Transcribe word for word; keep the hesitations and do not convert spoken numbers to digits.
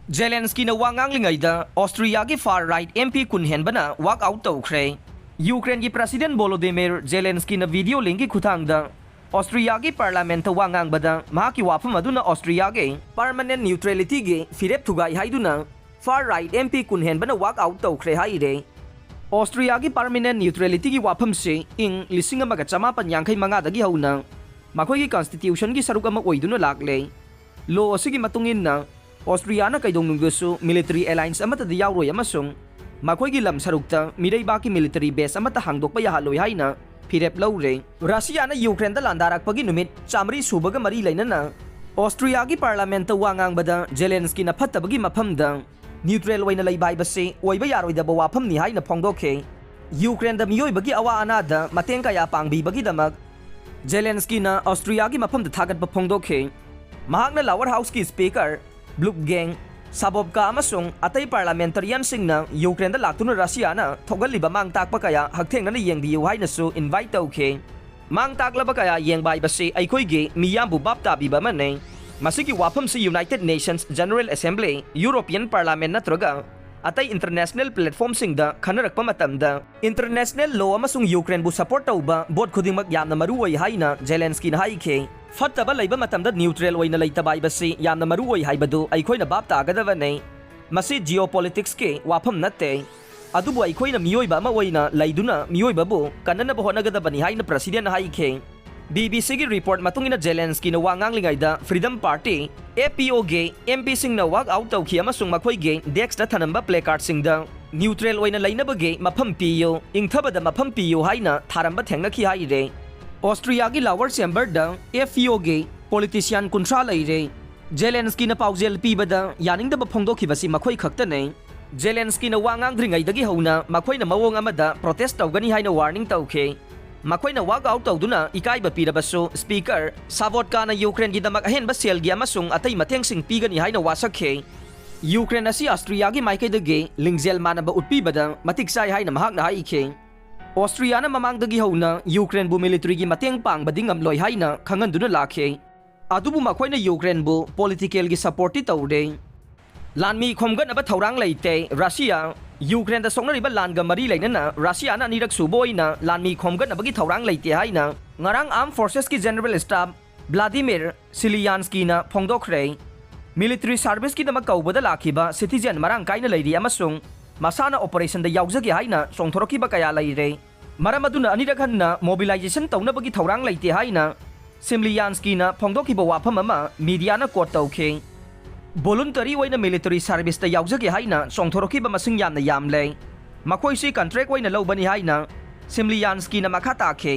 ꯖꯦꯂꯦꯟꯁꯀꯤꯅ ꯋꯥ ꯉꯥꯡꯂꯤꯉꯩꯗ ꯑꯣꯁꯇ꯭ꯔꯤꯌꯥꯒꯤ far right M P ꯀꯨꯟ ꯍꯦꯟꯕꯅ walk out ꯇꯧꯈ꯭ꯔꯦ꯫ ꯌꯨꯀ꯭ꯔꯦꯟꯒꯤ President Volodymyr Zelenskyꯅ video linkꯀꯤ ꯈꯨꯠꯊꯥꯡꯗ ꯑꯣꯁꯇ꯭ꯔꯤꯌꯥꯒꯤ Parliamentꯇ ꯋꯥ ꯉꯥꯡꯕꯗ ꯃꯍꯥꯛꯀꯤ ꯋꯥꯐꯝ ꯑꯗꯨꯅ ꯑꯣꯁꯇ꯭ꯔꯤꯌꯥꯒꯤ permanent neutralityꯒꯤ ꯐꯤꯔꯦꯞ ꯊꯨꯒꯥꯏ ꯍꯥꯏꯗꯨꯅ far right M P ꯀꯨꯟ ꯍꯦꯟꯕꯅ walk out ꯇꯧꯈ꯭ꯔꯦ ꯍꯥꯏꯔꯦ꯫ ꯑꯣꯁꯇ꯭ꯔꯤꯌꯥꯒꯤ permanent neutralityꯒꯤ ꯋꯥꯐꯝꯁꯤ ꯏꯪ ꯂꯤꯁꯤꯡ ꯑꯃꯒ ꯆꯃꯥꯄꯟ ꯌꯥꯡꯈꯩ ꯃꯉꯥꯗꯒꯤ ꯍꯧꯅ ꯃꯈꯣꯏꯒꯤ constitutionꯒꯤ ꯁꯔꯨꯛ ꯑꯃ ꯑꯣꯏꯗꯨꯅ ꯂꯥꯛꯂꯦ꯫ Law ꯑꯁꯤꯒꯤ ꯃꯇꯨꯡ ꯏꯟꯅ ꯑꯣꯁꯇ꯭ꯔꯤꯌꯥꯅ ꯀꯩꯗꯧꯅꯨꯡꯗꯁꯨ military alliance ꯑꯃꯠꯇꯗ ꯌꯥꯎꯔꯣꯏ ꯑꯃꯁꯨꯡ ꯃꯈꯣꯏꯒꯤ ꯂꯝ ꯁꯔꯨꯛꯇ ꯃꯤꯔꯩꯕꯥꯛꯀꯤ military base ꯑꯃꯠꯇ ꯍꯥꯡꯗꯣꯛꯄ ꯌꯥꯍꯜꯂꯣꯏ ꯍꯥꯏꯅ ꯐꯤꯔꯦꯞ ꯂꯧꯔꯦ꯫ ꯔꯁꯤꯌꯥꯅ ꯌꯨꯀ꯭ꯔꯦꯟꯗ ꯂꯥꯟꯗꯥꯔꯛꯄꯒꯤ ꯅꯨꯃꯤꯠ ꯆꯥꯃꯔꯤ ꯁꯨꯕꯒ ꯃꯔꯤ ꯂꯩꯅꯅ ꯑꯣꯁꯇ꯭ꯔꯤꯌꯥꯒꯤ Parliamentꯇ ꯋꯥ ꯉꯥꯡꯕꯗ ꯖꯦꯂꯦꯟꯁꯀꯤꯅ ꯐꯠꯇꯕꯒꯤ ꯃꯐꯝꯗ neutral ꯑꯣꯏꯅ ꯂꯩꯕ ꯍꯥꯏꯕꯁꯤ ꯑꯣꯏꯕ ꯌꯥꯔꯣꯏꯗꯕ ꯋꯥꯐꯝꯅꯤ ꯍꯥꯏꯅ ꯐꯣꯡꯗꯣꯛꯈꯤ꯫ ꯌꯨꯀ꯭ꯔꯦꯟꯗ ꯃꯤꯑꯣꯏꯕꯒꯤ ꯑꯋꯥ ꯑꯅꯥꯗ ꯃꯇꯦꯡ ꯀꯌꯥ ꯄꯥꯡꯕꯤꯕꯒꯤꯗꯃꯛ ꯖꯦꯂꯦꯟꯁꯀꯤꯅ ꯑꯣꯁꯇ꯭ꯔꯤꯌꯥꯒꯤ ꯃꯐꯝꯗ ꯊꯥꯒꯠꯄ ꯐꯣꯡꯗꯣꯛꯈꯤ꯫ ꯃꯍꯥꯛꯅ Lower Houseꯀꯤ Speaker Blump Gang, Svobodka ꯑꯃꯁꯨꯡ ꯑꯇꯩ Parliamentarianꯁꯤꯡꯅ ꯌꯨꯀ꯭ꯔꯦꯟꯗ ꯂꯥꯛꯇꯨꯅ ꯔꯁꯤꯌꯥꯅ ꯊꯣꯛꯍꯜꯂꯤꯕ ꯃꯥꯡ ꯇꯥꯛꯄ ꯀꯌꯥ ꯍꯛꯊꯦꯡꯅꯅ ꯌꯦꯡꯕꯤꯌꯨ ꯍꯥꯏꯅꯁꯨ invite ꯇꯧꯈꯤ꯫ ꯃꯥꯡ ꯇꯥꯛꯂꯕ ꯀꯌꯥ ꯌꯦꯡꯕ ꯍꯥꯏꯕꯁꯤ ꯑꯩꯈꯣꯏꯒꯤ ꯃꯤꯌꯥꯝꯕꯨ ꯚꯥꯞ ꯇꯥꯕꯤꯕ ꯑꯃꯅꯤ꯫ ꯃꯁꯤꯒꯤ ꯋꯥꯐꯝꯁꯤ United Nations General Assembly, European Parliament ꯅꯠꯇ꯭ꯔꯒ ꯑꯇꯩ international platformꯁꯤꯡꯗ ꯈꯟꯅꯔꯛꯄ ꯃꯇꯝꯗ international law ꯑꯃꯁꯨꯡ ꯌꯨꯀ꯭ꯔꯦꯟꯕꯨ support ꯇꯧꯕ vote ꯈꯨꯗꯤꯡꯃꯛ ꯌꯥꯝꯅ ꯃꯔꯨ ꯑꯣꯏ ꯍꯥꯏꯅ ꯖꯦꯂꯦꯟꯁꯀꯤꯅ ꯍꯥꯏꯈꯤ꯫ ꯐꯠꯇꯕ ꯂꯩꯕ ꯃꯇꯝꯗ neutral ꯑꯣꯏꯅ ꯂꯩꯇꯕ ꯍꯥꯏꯕꯁꯤ ꯌꯥꯝꯅ ꯃꯔꯨ ꯑꯣꯏ ꯍꯥꯏꯕꯗꯨ ꯑꯩꯈꯣꯏꯅ ꯚꯥꯞ ꯇꯥꯒꯗꯕꯅꯤ꯫ ꯃꯁꯤ geopoliticsꯀꯤ ꯋꯥꯐꯝ ꯅꯠꯇꯦ꯫ ꯑꯗꯨꯕꯨ ꯑꯩꯈꯣꯏꯅ ꯃꯤꯑꯣꯏꯕ ꯑꯃ ꯑꯣꯏꯅ ꯂꯩꯗꯨꯅ ꯃꯤꯑꯣꯏꯕꯕꯨ ꯀꯟꯅꯅꯕ ꯍꯣꯠꯅꯒꯗꯕꯅꯤ ꯍꯥꯏꯅ Presidentꯅ ꯍꯥꯏꯈꯤ꯫ BBCꯒꯤ report ꯃꯇꯨꯡ ꯏꯟꯅ ꯖꯦꯂꯦꯟꯁꯀꯤꯅ ꯋꯥ ꯉꯥꯡꯂꯤꯉꯩꯗ Freedom Party, FPOꯒꯤ MPꯁꯤꯡꯅ walk out ꯇꯧꯈꯤ ꯑꯃꯁꯨꯡ ꯃꯈꯣꯏꯒꯤ deskꯇ ꯊꯅꯝꯕ placardꯁꯤꯡꯗ neutral ꯑꯣꯏꯅ ꯂꯩꯅꯕꯒꯤ ꯃꯐꯝ ꯄꯤꯌꯨ, ꯏꯪꯊꯕꯗ ꯃꯐꯝ ꯄꯤꯌꯨ ꯍꯥꯏꯅ ꯊꯥꯔꯝꯕ ꯊꯦꯡꯅꯈꯤ ꯍꯥꯏꯔꯦ꯫ ꯑꯣꯁꯇ꯭ꯔꯤꯌꯥꯒꯤ Lower Chamberꯗ FPOꯒꯤ politician ꯀꯨꯟꯊ꯭ꯔꯥ ꯂꯩꯔꯦ꯫ ꯖꯦꯂꯦꯟꯁꯀꯤꯅ ꯄꯥꯎꯖꯦꯜ ꯄꯤꯕꯗ ꯌꯥꯅꯤꯡꯗꯕ ꯐꯣꯡꯗꯣꯛꯈꯤꯕꯁꯤ ꯃꯈꯣꯏ ꯈꯛꯇꯅꯤ꯫ ꯖꯦꯂꯦꯟꯁꯀꯤꯅ ꯋꯥ ꯉꯥꯡꯗ꯭ꯔꯤꯉꯩꯗꯒꯤ ꯍꯧꯅ ꯃꯈꯣꯏꯅ ꯃꯑꯣꯡ ꯑꯃꯗ protest ꯇꯧꯒꯅꯤ ꯍꯥꯏꯅ warning ꯇꯧꯈꯤ꯫ ꯃꯈꯣꯏꯅ walk out ꯇꯧꯗꯨꯅ ꯏꯀꯥꯏꯕ ꯄꯤꯔꯕꯁꯨ Speaker Svobodkaꯅ ꯌꯨꯀ꯭ꯔꯦꯟꯒꯤꯗꯃꯛ ꯑꯍꯦꯟꯕ ꯁꯦꯜꯒꯤ ꯑꯃꯁꯨꯡ ꯑꯇꯩ ꯃꯇꯦꯡꯁꯤꯡ ꯄꯤꯒꯅꯤ ꯍꯥꯏꯅ ꯋꯥꯁꯛꯈꯤ꯫ ꯌꯨꯀ꯭ꯔꯦꯟ ꯑꯁꯤ ꯑꯣꯁꯇ꯭ꯔꯤꯌꯥꯒꯤ ꯃꯥꯏꯀꯩꯗꯒꯤ ꯂꯤꯡꯖꯦꯜ ꯃꯥꯟꯅꯕ ꯎꯠꯄꯤꯕꯗ ꯃꯇꯤꯛ ꯆꯥꯏ ꯍꯥꯏꯅ ꯃꯍꯥꯛꯅ ꯍꯥꯏꯈꯤ꯫ ꯑꯣꯁꯇ꯭ꯔꯤꯌꯥꯅ ꯃꯃꯥꯡꯗꯒꯤ ꯍꯧꯅ ꯌꯨꯀ꯭ꯔꯦꯟꯕꯨ militaryꯒꯤ ꯃꯇꯦꯡ ꯄꯥꯡꯕꯗꯤ ꯉꯝꯂꯣꯏ ꯍꯥꯏꯅ ꯈꯪꯍꯟꯗꯨꯅ ꯂꯥꯛꯈꯤ꯫ ꯑꯗꯨꯕꯨ ꯃꯈꯣꯏꯅ ꯌꯨꯀ꯭ꯔꯦꯟꯕꯨ politicalꯒꯤ supportꯇꯤ ꯇꯧꯔꯦ꯫ ꯂꯥꯟꯃꯤ ꯈꯣꯝꯒꯠꯅꯕ ꯊꯧꯔꯥꯡ ꯂꯩꯇꯦ꯫ ꯔꯁꯤꯌꯥ, ꯌꯨꯀ꯭ꯔꯦꯟꯗ ꯁꯣꯛꯅꯔꯤꯕ ꯂꯥꯟꯒ ꯃꯔꯤ ꯂꯩꯅꯅ ꯔꯁꯤꯌꯥꯅ ꯑꯅꯤꯔꯛ ꯁꯨꯕ ꯑꯣꯏꯅ ꯂꯥꯟꯃꯤ ꯈꯣꯝꯒꯠꯅꯕꯒꯤ ꯊꯧꯔꯥꯡ ꯂꯩꯇꯦ ꯍꯥꯏꯅ ꯉꯔꯥꯡ Armed Forcesꯀꯤ General Staff Vladimir Zelenskyꯅ ꯐꯣꯡꯗꯣꯛꯈ꯭ꯔꯦ꯫ Military serviceꯀꯤꯗꯃꯛ ꯀꯧꯕꯗ ꯂꯥꯛꯈꯤꯕ citizen ꯃꯔꯥꯡ ꯀꯥꯏꯅ ꯂꯩꯔꯤ ꯑꯃꯁꯨꯡ ꯃꯁꯥꯅ operationꯗ ꯌꯥꯎꯖꯒꯦ ꯍꯥꯏꯅ ꯆꯣꯡꯊꯣꯔꯛꯈꯤꯕ ꯀꯌꯥ ꯂꯩꯔꯦ꯫ ꯃꯔꯝ ꯑꯗꯨꯅ ꯑꯅꯤꯔꯛ ꯍꯟꯅ mobilization ꯇꯧꯅꯕꯒꯤ ꯊꯧꯔꯥꯡ ꯂꯩꯇꯦ ꯍꯥꯏꯅ Zelenskyꯅ ꯐꯣꯡꯗꯣꯛꯈꯤꯕ ꯋꯥꯐꯝ ꯑꯃ mediaꯅ quote ꯇꯧꯈꯤ꯫ Voluntary ꯑꯣꯏꯅ military serviceꯇ ꯌꯥꯎꯖꯒꯦ ꯍꯥꯏꯅ ꯆꯣꯡꯊꯣꯔꯛꯈꯤꯕ ꯃꯁꯤꯡ ꯌꯥꯝꯅ ꯌꯥꯝꯂꯦ꯫ ꯃꯈꯣꯏꯁꯤ contract ꯑꯣꯏꯅ ꯂꯧꯕꯅꯤ ꯍꯥꯏꯅ Zelenskyꯅ ꯃꯈꯥ ꯇꯥꯈꯤ꯫